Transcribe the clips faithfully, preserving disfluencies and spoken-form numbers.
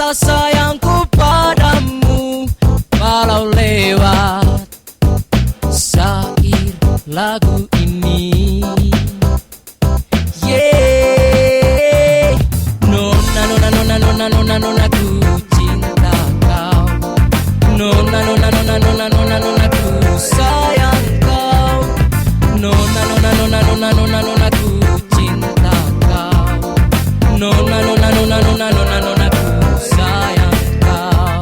kata sayangku padamu, walau lewat syair lagu ini. Yeah. Nona, nona, nona, nona, nona, nona, ku cinta kau. Nona, nona, nona, nona, nona, nona, ku sayang kau. Nona, nona, nona, nona, nona, nona, ku cinta kau. Nona, nona, nona, nona, nona, nona, ku sayang kau.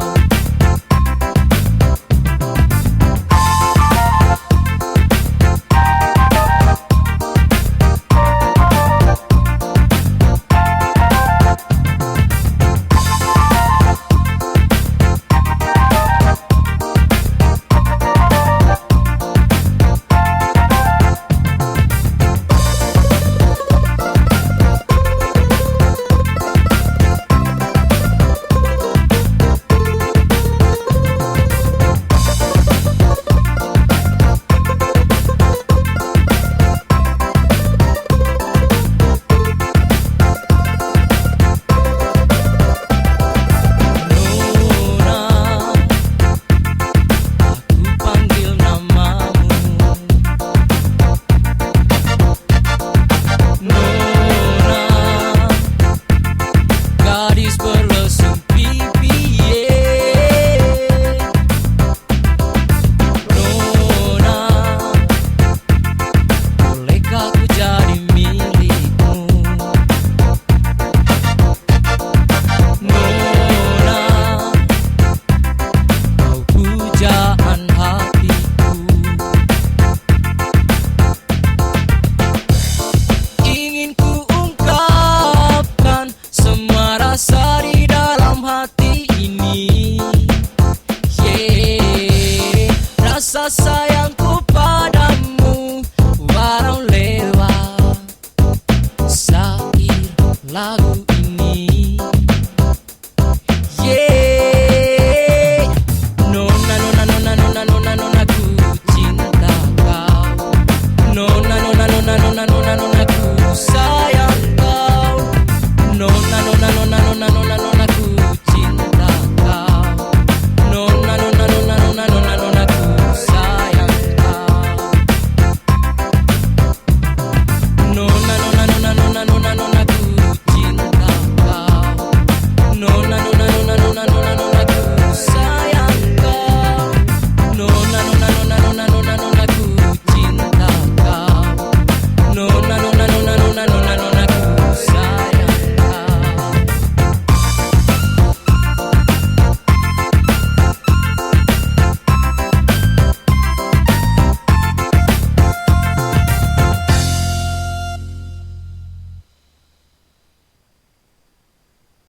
Nona, aku panggil namamu. Nona, gadis berlesung pipi, yeah. Nona, bolehkah ku jadi milikmu? Nona, kau pujaan hatiku. Ingin ku ungkapkan semua rasa di dalam hati ini. Yeah, rasa sayang